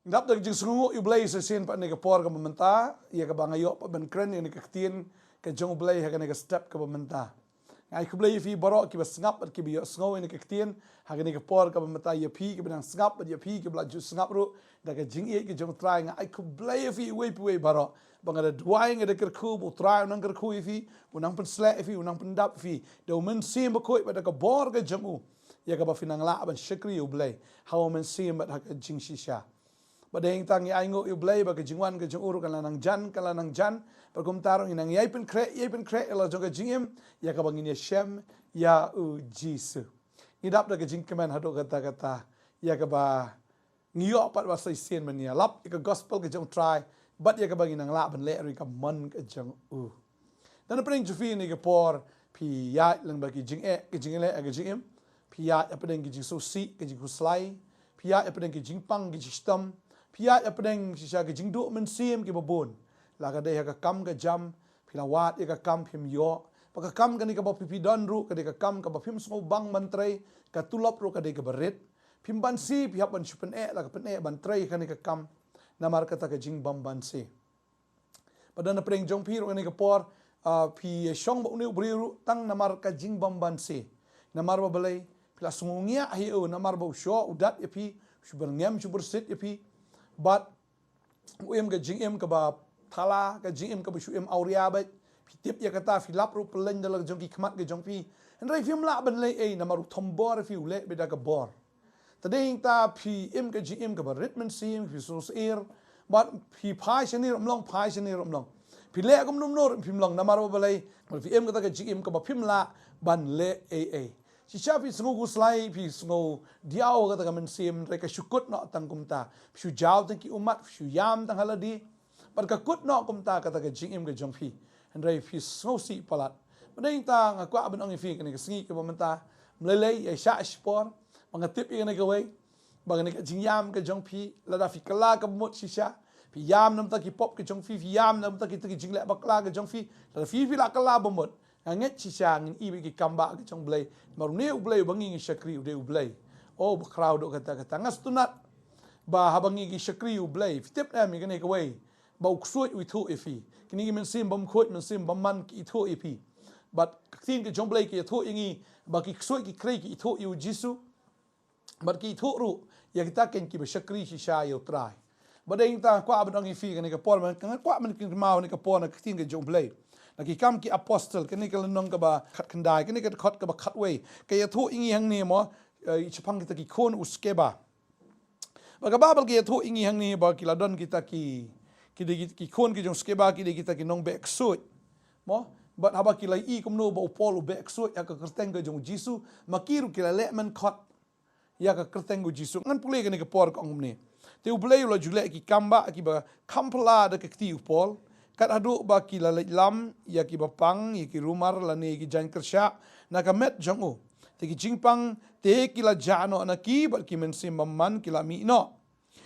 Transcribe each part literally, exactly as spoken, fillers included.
Dap da ka jingsngewnguh ïa U Blei sa shisien pat ha kane ka por kaba mynta, ïa kaba nga ïoh pat ban kren ïa kane ka ktien ka jong U Blei ha kane ka step kaba mynta. Nga ai khublei ïa phi baroh kiba sngap bad kiba ïohsngew ïa kane ka ktien ha kane ka por kaba mynta, ïa phi kiba nang sngap bad ïa phi kiba la ju sngap ruh da ka jingïeit ka jong U Trai. Nga ai khublei ïa phi uwei pa uwei baroh. Ba nga da duwai, nga da kyrkhu ba U Trai un nang kyrkhu ïa phi, un nang pynshlur ïa phi, un nang pyndap ïa phi da U Mynsiem Bakhuid bad da ka bor ka jong u, ïa kaba phin nang lah ban shakri ïa U Blei ha U Mynsiem bad ha ka jingshisha. Bad dei tang ngi ainguh ïa U Blei ba ka jingwan ka jong u ruh kan la nang jan, kan la nang jan. Bad kumta ruh ngi nang ïai pynkhreh, ïai pynkhreh ïa la jong ka jingim ïa kaba ngin ïashem ïa U Jisu. Ngi dap da ka jingkmen haduh katta katta ïa kaba ngi ïoh pat ba sa shisien mynta ïalap ïa ka gospel ka jong U Trai bad ïa kaba ngin nang lah ban leh ruh ïa ka mon ka jong u. Dang na pdeng jong phi ha kane ka por, phi ïaid lyngba ki jingeh, ki jingleh, ki jingim. Phi ïaid hapdeng ki jingsngewsih, ki jingkhuslai. Phi ïaid hapdeng ki jingpang, ki jingshitom. Phi ïaid hapdeng shisha ki jingduh mynsiem kiba bun. La ka dei ha ka kam ka jam, phi la wad ïa ka kam phim ïoh. Bad ka kam kane kaba phi, phi don ruh ka dei ka kam kaba phim sngewbang ban trei, ka tulop ruh ka dei kaba rit. Phim banse, phi hap ban shu pyneh la ka pyneh ban trei kane ka kam namar kata ka jingbymbanse. Bad dang na pdeng jong phi ruh ha kane ka por, ah, phi ïashong bad une u briew ruh tang namar ka jingbymbanse. Namar ba balei? Phi la sngewngiah hi, oh, namar ba u shoh u dat ïa phi, shu byrngem shu byrsit ïa phi. Bad u im ka jingim kaba thala, ka jingim kaba shu im awria beit. Phi tip ïa kata, phi lap ruh pylleng da la jong ki khmat ka jong phi. Hynrei phim lah ban leh ei namar u thombor ïa phi, u leh beit da ka bor. Te dei tang phi im ka jingim kaba rit mynsiem, phi sngewsih. Bad phi phai shane ruh ym long, phai shane ruh ym long. Phi leh kumno kumno ruh phim long namar ba balei? Namar phi im kata ka jingim kaba phim lah ban leh ei ei. Shisha phi sngewkhuslai, phi sngewdiaw kata ka mynsiem, hynrei ka shu kut noh tang kumta. Phi shu jaw tang ki ummat, phi shu ïam tang ha lade. Bad ka kut noh kumta kata ka jingim ka jong phi. Hynrei phi sngewsih palat. Bad dei tang nga kwah ban ong ïa phi ha kane ka sngi kaba mynta, ym lei lei ïa shah shipor ba nga tip ïa kane kawei, ba kane ka jingïam ka jong phi, lada phi kylla ka bamut shisha, phi ïam namar ki pop ka jong phi, phi ïam namar kita ki jingleh bakla ka jong phi, lada phi, phi la kylla bamut, nga ngeit shisha ngin ïoh ïa ki kambah ka jong U Blei. Namar une U Blei uba ngi, ngi shakri u dei U Blei, oh, ba khraw haduh katta katta. Nga sngewtynnat ba haba ngi, ngi shakri U Blei, phi tip ne em ïa kane kawei, ba u ksuid u ithuh ïa phi. Kine ki mynsiem bymkhuid, mynsiem bymman ki ithuh ïa phi. Bad ka ktien ka jong U Blei ka ïathuh ïa ngi ba ki ksuid ki khrei ki ithuh ïa U Jisu. Bad ki ithuh ruh ïa kita ken kiba shakri shisha ïa U Trai. Bad dei tang kwah ban ong ïa phi ha kane ka por, nga kwah ban kynmaw ha kane ka por na ka ktien ka jong U Blei. Na Ki Kam ki Apostol, kane ka lynnong kaba khatkhyndai, kane ka dkhot kaba khatwei, ka ïathuh ïa ngi hangne mo, eh, shaphang kita ki khun u Skeva. Bad ka Baibl ka ïathuh ïa ngi hangne ba ki la don kita ki, ki dei ki, ki khun ki jong u Skeva, ki dei kita ki nongbeh ksuid. Mo, bad haba ki la ïohi kumno ba u Paul u beh ksuid ha ka kyrteng ka jong U Jisu, ma ki ruh ki la leh mynkhot ïa ka kyrteng U Jisu. Ngan pule kane ka por ka ong kumne. Te U Blei u la ju leh ki kambah kiba kham phylla da ka kti u Paul, kat haduh ba ki la leit lam ïa kiba pang, ïa ki rumar lane ïa ki jaiñ kyrshah na ka met jong u. Te ki jingpang te ki la jah noh na ki, bad ki mynsiem bymman ki la mih noh.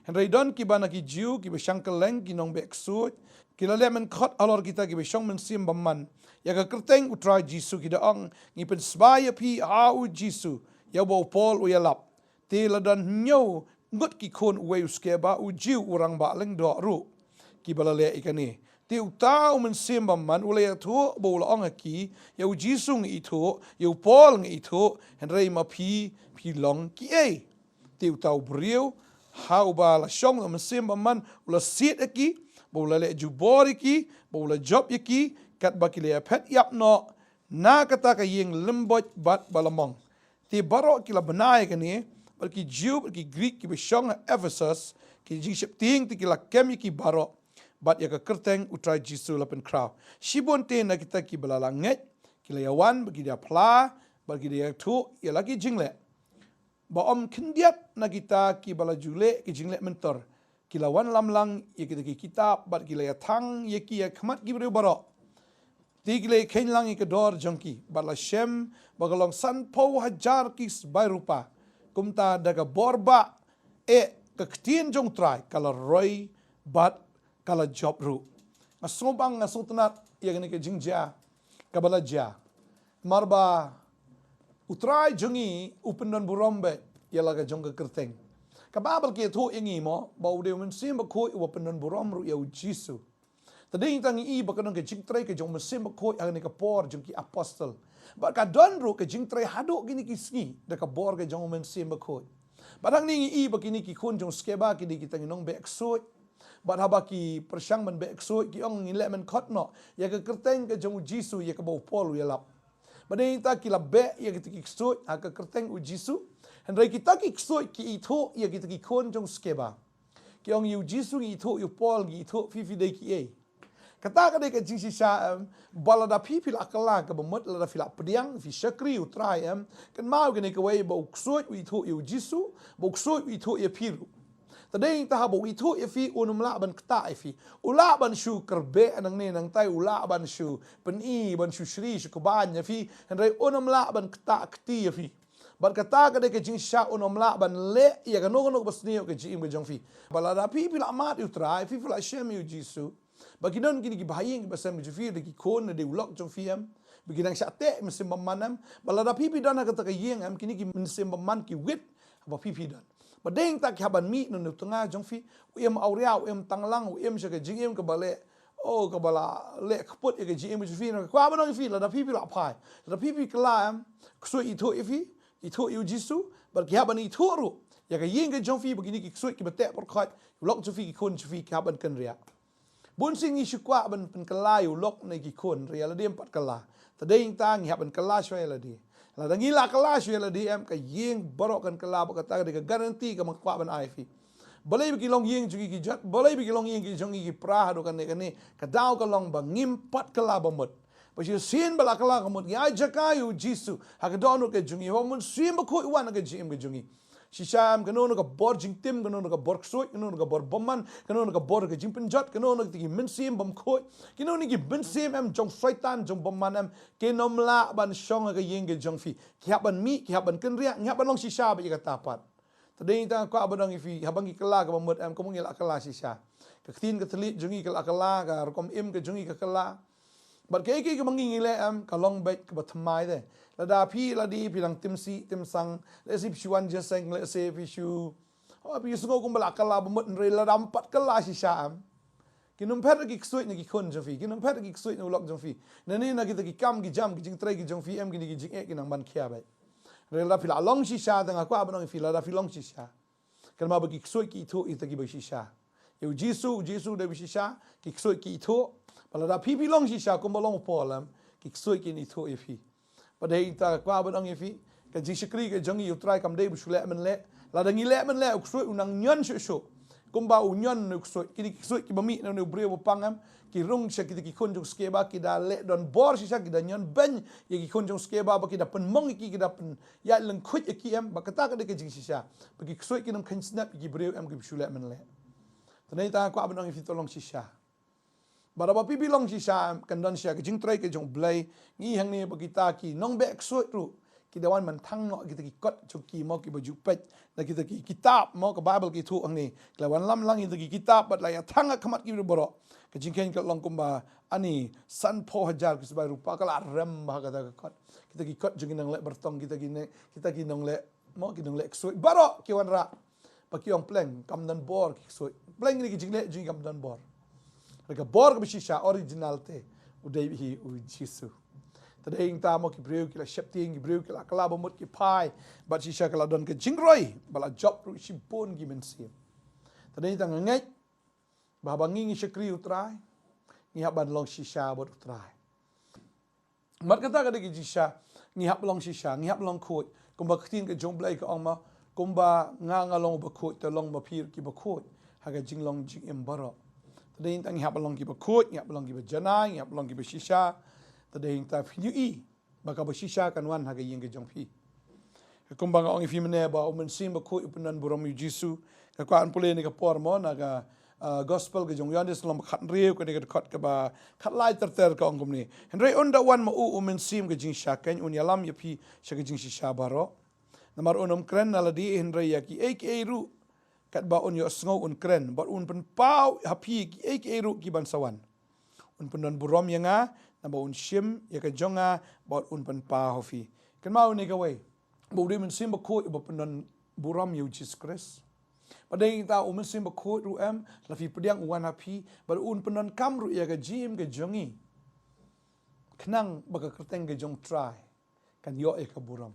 Hynrei don kiba na ki Jiw kiba shang kylleng, ki nongbeh ksuid, ki la leh mynkhot halor kita kiba shong mynsiem bymman ïa ka kyrteng U Trai Jisu, ki da ong, ngi pynsbah ïa phi ha U Jisu ïa uba u Paul u ïalap. Te la don hynñiew ngut ki khun uwei u Skeva, u Jiw u rangbah lyngdoh ruh, kiba la leh ïa kane. Te uta u mynsiem bymman u la ïathuh bad u la ong ha ki, ïa U Jisu nga ithuh, ïa u Paul nga ithuh, hynrei ma phi, phi long kiei? Te uta u briew ha uba la shong u mynsiem bymman u la siat ïa ki, bad u la leh jubor ïa ki, bad u la jop ïa ki, katba ki la ïaphet ïap noh na kata ka ïing lymboit bad ba la mong. Te baroh ki la bna ïa kane, bad ki Jiw bad ki Grik kiba shong ha Ephesus, ki jingsheptieng te ki la kem ïa ki baroh, bad ïa ka kyrteng U Trai Jisu la pynkhraw. Shibun te na kita kiba la lah ngeit ki la ïawan, bad ki da phla, bad ki da ïathuh ïa la ki jingleh. Ba ym khyndiat na kita kiba la ju leh ki jingleh myntor, ki la wanlam lang ïa kita ki kitab, bad ki la ïathang ïa ki ha khmat ki briew baroh. Te ki la ïakheiñ lang ïa ka dor jong ki, bad la shem ba ka long sanphew hajar ki sbai rupa. Kumta da ka bor bah, eh, ka ktien jong U Trai ka la roi bad ka la jop ruh. Nga sngewbang, nga sngewtynnat ïa kane ka jingjia kaba la jia. Namar ba U Trai jong ngi u pyndonburom beit ïa la ka jong ka kyrteng. Ka Baibl ka ïathuh ïa ngi mo, ba u dei u Mynsiem Bakhuid uba pyndonburom ruh ïa u Jisu. Te dei tang ngi i ba ka don ka jingtrei ka jong u Mynsiem Bakhuid ha kane ka por jong ki apostol. Bad ka don ruh ka jingtrei haduh kine ki sngi da ka bor ka jong u Mynsiem Bakhuid. Bad hangne ngi i ba kine ki khun jong u Skeva ki dei kita ki nongbeh ksuid. Bad haba ki pyrshang ban beh ksuid ki ong ngin leh mynkhot noh ïa ka kyrteng ka jong u Jisu ïa kaba u Paul u ïalap. Bad dei ta ki la beh ïa kita ki ksuid ha ka kyrteng u Jisu. Hynrei kita ki ksuid ki ithuh ïa kita ki khun jong u Skeva. Ki ong ïa u Jisu ngi ithuh, ïa u Paul ngi ithuh, phi phi dei kiei? Kata ka dei ka jingshisha em, ba lada phi phi la kylla kaba mut, lada phi la pdiang, phi shakri ïa u Trai em, kynmaw kane kawei ba u ksuid u ithuh ïa u Jisu, ba u ksuid u ithuh ïa phi ruh. Te dei ta haba u ithuh ïa phi un ym lah ban ktah ïa phi. U lah ban shu kyrbeh nangne nangtai, u lah ban shu pyni, ban shu shri, shu kbain ïa phi, hynrei un ym lah ban ktah kti ïa phi. Bad kata ka dei ka jingshisha un ym lah ban leh ïa kano kano kaba sniew ka jingim ka jong phi. Ba lada phi phi la mad ïa u Trai, phi phi la shem ïa u Jisu. Ba ki don kine kiba ha ïing kiba sem ka jong phi, da ki khun, da dei u lok jong phi em. Ba ki nang shah teh mynsiem bymman em. Ba lada phi phi don ha kata ka ïing em, kine ki mynsiem bymman ki wit, ba phi phi don. Ba dei ta ki hap ban mih na u tnga jong phi, u im awria, u im tanglang, u im sha ka jingim kaba leh. Oh, kaba la leh kput ïa ka jingim ka jong phi, na kwah ban ong ïa phi, lada phi phi la phai. Lada phi phi kylla em, ksuid ithuh ïa phi, ithuh ïa u Jisu, bad ki hap ban ithuh ruh ïa ka ïing ka jong phi, ba kine ki ksuid kiba teh pyrkhat, u lok jong phi, ki khun jong phi, ki hap ban kynriah. Bun sien ngi shu kwah ban pynkylla ïa u lok ne ki khun, hynrei ïa lade ym pat kylla. Te dei ta ngi hap ban kylla shuwa ïa lade. Lada ngi la kylla shuwa ïa lade em, ka ïing baroh kan kylla, bad kata ka dei ka guarantee kaba nga kwah ban ai ïa phi. Balei ba ki longïing jong ngi ki jot, balei ba ki longïing ki jong ngi ki pra haduh kane kane, ka daw ka long ba ngim pat kylla ba mut. Ba shisien ba la kylla ka mut, ngi ai jaka ïa u Jisu ha ka dohnud ka jong ngi, ba u Mynsiem Bakhuid u wan ha ka jingim ka jong ngi. Shisha em, kano kano ka bor jingtim, kano kano ka bor ksuid, kano kano ka bor bymman, kano kano ka bor ka jingpynjot, kano kano kita ki mynsiem bymkhuid, kino kino ki mynsiem em jong Soitan, jong bymman em, kin ym lah ban shong ha ka ïing ka jong phi. Ki hap ban mih, ki hap ban kynriah, ngi hap ban long shisha bad ïa kata pat. Te dei ta nga kwah ban ong ïa phi, haba ngi kylla kaba mut em, kumno ngi la kylla shisha? Ka ktien ka thylliej jong ngi ka la kylla ka rukom im ka jong ngi ka kylla. Bad kaei kaei kaba ngi ngi leh em, ka long beit kaba thymmai te. Lada phi lade phi dang tim sih tim sang, lehse phi shu wan jingïaseng, lehse phi shu, oh, phi sngew kumba la kylla ba mut, hynrei lada ym pat kylla shisha em, kin ym phet ki ksuid na ki khun jong phi, kin ym phet ki ksuid na u lok jong phi. Nangne na kita ki kam ki jam, ki jingtrei ki jong phi em, kine ki jingeh ki nang ban khia beit. Hynrei lada phi la long shisha, te nga kwah ban ong ïa phi, lada phi long shisha, kynmaw ba ki ksuid ki ithuh ïa kita kiba shisha. Ïa u Jisu, u Jisu u dei ba shisha, ki ksuid ki ithuh. Bad lada phi phi long shisha kumba long u Paul em, ki ksuid kin ithuh ïa phi. Bad dei ta nga kwah ban ong ïa phi, ka jingshakri ka jong ngi ïa u Trai kam dei ba shu leh mynleh. Lada ngi leh mynleh, u ksuid u nang ñion shuh shuh. Kumba u ñion na u ksuid, kine ki ksuid kiba mih na une u briew ba pang em, ki rung sha kita ki khun jong u Skeva, ki da leh donbor shisha, ki da ñion beiñ ïa ki khun jong u Skeva, ba ki da pynmong ïa ki, ki da pyn ïa lyngkhuid ïa ki em, ba kata ka dei ka jingshisha. Ba ki ksuid kin ym kheiñ snep ïa ki briew em kiba shu leh mynleh. Te dei ta nga kwah ban ong ïa phi, to long shisha. Bad haba phi phi long shisha em, kan don shisha ka jingtrei ka jong u Blei. Ngi hangne ba kita ki nongbeh ksuid ruh ki da wan ban thang noh kita ki kot jong ki mo, kiba ju peit na kita ki kitab mo, ka Baibl ka ïathuh hangne. Ki la wan lam lang kita ki kitab bad la ïa thang ha khmat ki baroh. Ka jingkheiñ ka long kumba ani sanphew hajar ki sipai rupa ka la rem bha ha kata ka kot. Kita ki kot jong ki nongleh byrtong, kita ki ne, kita ki nongleh mo, ki nongleh ksuid baroh ki wanrah. Ba ki ong pleng, kam don bor ki ksuid. Pleng kine ki jingleh jong ngi kam don bor. Hynrei ka bor kaba shisha original te u dei hi u Jisu. Te dei ta mo, ki briew ki la sheptieng, ki briew ki la kylla ba mut, ki phai. Bad shisha ka la don ka jingroi ba la jop ruh shibun ki mynsiem. Te dei ta nga ngeit ba haba ngi ngi shakri u Trai, ngi hap ban long shisha bad u Trai. Namar kata ka dei ka jingshisha, ngi hap long shisha, ngi hap long khuid. Kumba ka ktien ka jong u Blei ka ong mo, kumba nga nga long uba khuid, te long ma phi ruh kiba khuid ha ka jinglong jingim baroh. Te dei ta ngi hap long kiba khuid, ngi hap long kiba janai, ngi hap long kiba shisha. Te dei ta phin ïohi ba kaba shisha kan wan ha ka ïing ka jong phi. Kumba nga ong ïa phi mynne ba u Mynsiem Bakhuid u pyndonburom ïa u Jisu. Nga kwah ban pule ha kane ka por mo na ka, ah, Gospel ka jong u Ïoannis lynnong ba khathynriew, kane ka dkhot kaba khatlai ter ter, ka ong kumne: Hynrei ynda wan ma u u Mynsiem ka jingshisha, un ïalam ïa phi sha ka jingshisha baroh. Namar un ym kren na lade hynrei ïa kiei kiei ruh katba un ïohsngew un kren, bad un pynpaw ha phi kiei kiei ruh kiban sa wan. Un pyndonburom ïa nga, naba un shim ïa ka jong nga bad un pynpaw ha phi. Kynmaw ïa kane kawei, ba u dei u Mynsiem Bakhuid uba pyndonburom ïa u Jisu Khrist. Bad dei ta u Mynsiem Bakhuid ruh em, la phi pdiang u wan ha phi, bad un pyndonkam ruh ïa ka jingim ka jong ngi. Khnang ba ka kyrteng ka jong u Trai kan ïoh ïa ka burom.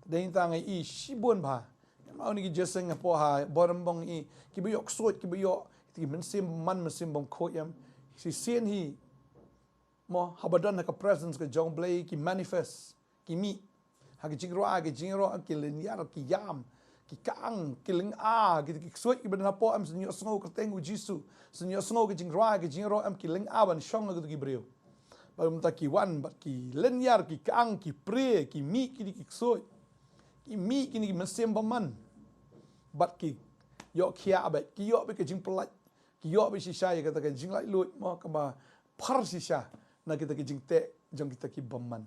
Dei ta nga i shibun bha. Kynmaw ïa ki jingïaseng hapoh ha Baram Bong i, kiba ïoh ksuid, kiba ïoh ki mynsiem man, mynsiem bymkhuid em. Shisien hi, mo, haba don ha ka presence ka jong U Blei ki manifest, ki mih. Ha ki jingrwai, ki jingïaroh, ki lynñiar, ki ïam, ki kang, ki lynga, ki, ki ksuid, kiba don hapoh em, shu ïohsngew kyrteng u Jisu. Shu ïohsngew ki jingrwai, ki jingïaroh em, ki lynga ban shong ha kito ki briew. Bad mynta ki wan, bad ki lynñiar, ki kang, ki prie, ki mih, ki, ki ksuid. Ki mih, ki, ki mynsiem bymman. Bad ki ïoh khiah bad, ki ïoh bad ka jingpyllait. Ki ïoh bad shisha ïa kata ka jinglaitluid, mo, kaba phar shisha na kita ki jingteh jong kita ki bymman.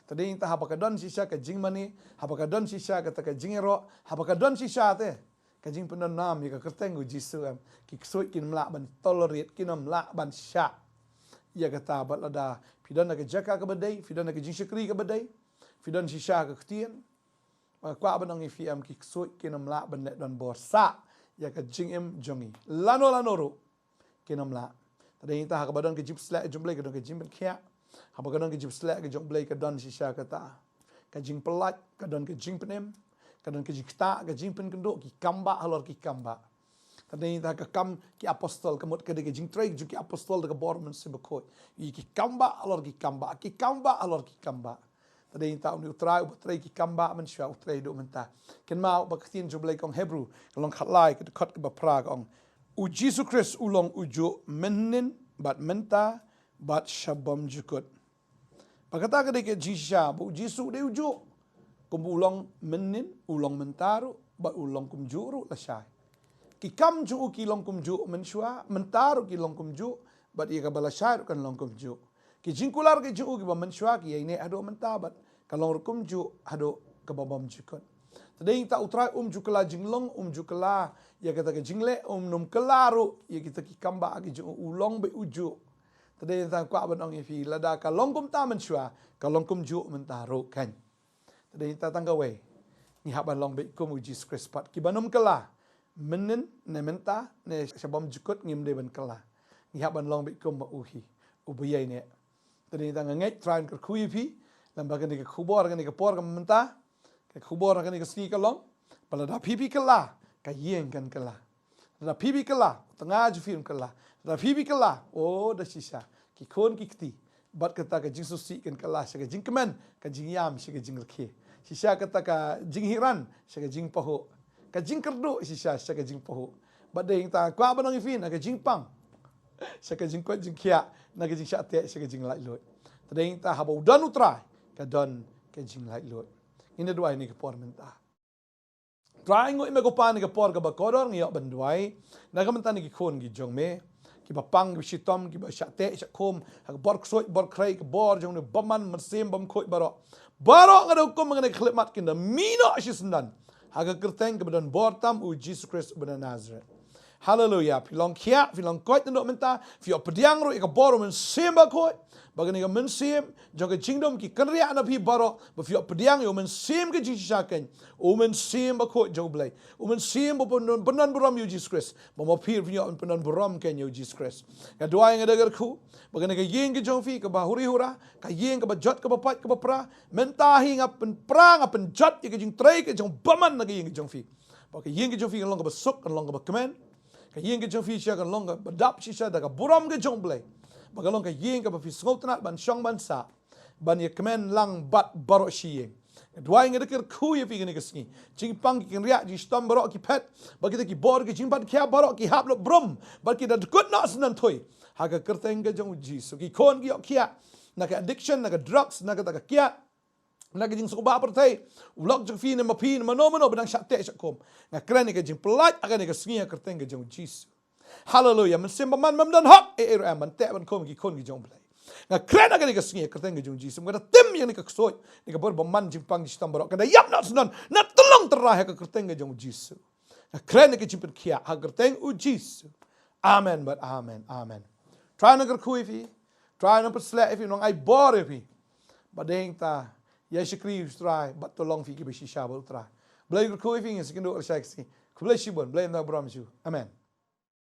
Te dei ta haba ka don shisha ka jingmane, haba ka don shisha kata ka jingïaroh, haba ka don shisha te ka jingpyndonkam ïa ka kyrteng u Jisu em, ki ksuid kin ym lah ban tolerate, kin ym lah ban shah. Ïa kata bad lada phi don ha ka jaka kaba dei, phi don ha ka jingshakri kaba dei, phi don shisha ka ktien, ba kwah ban ong ïa phi em, ki ksuid kin ym lah ban leh donbor sha ïa ka jingim jong ngi. Lano lano ruh kin ym lah. Te dei ta haba ka don ka jingpynshlur jong U Blei ka don ka jingpynkhiah. Haba ka don ka jingpynshlur ka jong U Blei ka don shisha kata ka jingpyllait, ka don ka jingpynim, ka don ka jingktah, ka jingpynkynduh, ki kam bah halor ki kam bah. Te dei ta ka Kam ki Apostol, ka mut ka dei ka jingtrei jong ki apostol da ka bor Mynsiem Bakhuid. Ki kam bah halor ki kam bah, ki kam bah halor ki kam bah. Te dei ta une u Trai uba trei ki kam bah mynshuwa u trei haduh mynta. Kynmaw ba ka ktien jong U Blei ka ong Hebru, ka lynnong khatlai, ka dkhot kaba phra ka ong, U Jisu Khrist u long ujuh mynhynnin bad mynta bad sha bymjukut. Ba kata ka dei ka jingshisha ba u Jisu u dei ujuh. Kumba u long mynhynnin, u long mynta ruh, bad u long kumjuh ruh lashai. Ki kam jong u ki long kumjuh mynshuwa, mynta ruh ki long kumjuh, bad ïa kaba lashai ruh kan long kumjuh. Ki jingkular ki jong u kiba mynshuwa ki ïaineh haduh mynta bad ka long ruh kumjuh haduh kaba bymjukut. Te dei ta u Trai um ju kylla jinglong, um ju kylla ïa kata ka jingleh, um nym kylla ruh ïa kita ki kam bah ki jong u, u long bad ujuh. Te dei ta kwah ban ong ïa phi, lada ka long kumta mynshuwa, ka long kumjuh mynta ruh kan. Te dei ta tang kawei, ngi hap ban long bad kum u Jisu Khrist pat, kiba nym kylla. Mynhynnin ne mynta ne sha bymjukut ngim dei ban kylla. Ngi hap ban long bad kum ba u hi uba ïaineh. Te dei ta nga ngeit Trai un kyrkhu ïa phi lyngba kane ka khubor, kane ka por ka mynta. Ka khubor kane ka sngi ka long, ba lada phi phi kylla, ka ïing kan kylla. Lada phi phi kylla, u tnga jong phi un kylla. Lada phi phi kylla, o da shisha ki khun ki kti, bad kata ka jingsngewsih kan kylla sha ka jingkmen, ka jingïam sha ka jingrkhie, shisha kata ka jinghiran sha ka jingpahuh, ka jingkyrduh shisha sha ka jingpahuh. Bad dei ta kwah ban ong ïa phi, na ka jingpang sha ka jingkoit jingkhiah, na ka jingshah teh sha ka jinglaitluid. Te dei ta haba u don u Trai, ka don ka jinglaitluid. Ngin ïa duwai ha kane ka por mynta. Trai, nguh ïa me ko Pa, ha kane ka por kaba kordor ngi ïoh ban duwai na ka bynta ki khun ki jong me, kiba pang, kiba shitom, kiba shah teh shah khum ha ka bor ksuid bor khrei, ka bor jong une u bymman mynsiem bymkhuid baroh. Baroh nga da hukum ba kane ka khyllipmat kin da mih noh shisyndon ha ka kyrteng kaba don bor tam, u Jisu Khrist uba na Nasareth. Haleluya. Phi long khiah, phi long koit naduh mynta, phi ïoh pdiang ruh ïa ka bor u Mynsiem Bakhuid. Ba kane ka mynsiem jong ka jingdum ki kynriah na phi baroh, ba phi ïoh pdiang ïa u Mynsiem ka jingshisha keiñ, u Mynsiem Bakhuid jong U Blei, u Mynsiem ba pynbun, pynbun burom ïa u Jisu Khrist. Ba ma phi phi ïoh pynbun burom keiñ ïa u Jisu Khrist. Nga duwai, nga da kyrkhu ba kane ka ïing ka jong phi kaba huri hura, ka ïing kaba jot, kaba pait, kaba pra, mynta hi nga pynpra, nga pynjot ïa ka jingtrei ka jong u bymman na ka ïing ka jong phi. Ba ka ïing ka jong phi kan long kaba suk, kan long kaba kmen. Ka ïing ka jong phi shisha kan long kaba dap shisha da ka burom ka jong U Blei. Ba kan long ka ïing kaba phi sngewtynnad ban shong ban sah, ban ïa kmen lang bad baroh shi ïing. Nga duwai, nga da kyrkhu ïa phi kane ka sngi. Jingpang, ki kynriah, jingshitom baroh ki phet. Ba kita ki bor ki jingpang ki baroh ki hap lut burom, ba ki da dkut noh syndon thui ha ka kyrteng ka jong u Jisu. Ki khun ki ïoh khiah na ka addiction, na ka drugs, na kata ka kiad, na ka jingsngewbha pyrthei, u lok jong phi ne ma phi ne mano mano ba dang shah teh shah khum. Nga kren ïa ka jingpyllait ha kane ka sngi ha ka kyrteng ka jong u Jisu. Haleluya. Mynsiem bymman, mem don hok ei ei ruh em ban teh ban khum ki khun ki jong U Blei. Nga kren ha kane ka sngi ha ka kyrteng ka jong u Jisu. Nga da tim ïa kane ka ksuid, ïa ka bor bymman, jingpang, jingshitom baroh, ka da ïap noh syndon na tyllong tynrai ha ka kyrteng ka jong u Jisu. Nga kren ïa ka jingpynkhiah ha ka kyrteng u Jisu. Amen bad amen, amen. Trai un kyrkhu ïa phi. Trai un pynshlur ïa phi, un ai bor ïa phi. Ba dei ta ïa shakri ïa u Trai bad to long phi kiba shisha bad u Trai. Blei kyrkhu ïa phi, ngin sa ïakynduh lashai ka sngi. Khublei shibun, Blei un burom shuh. Amen.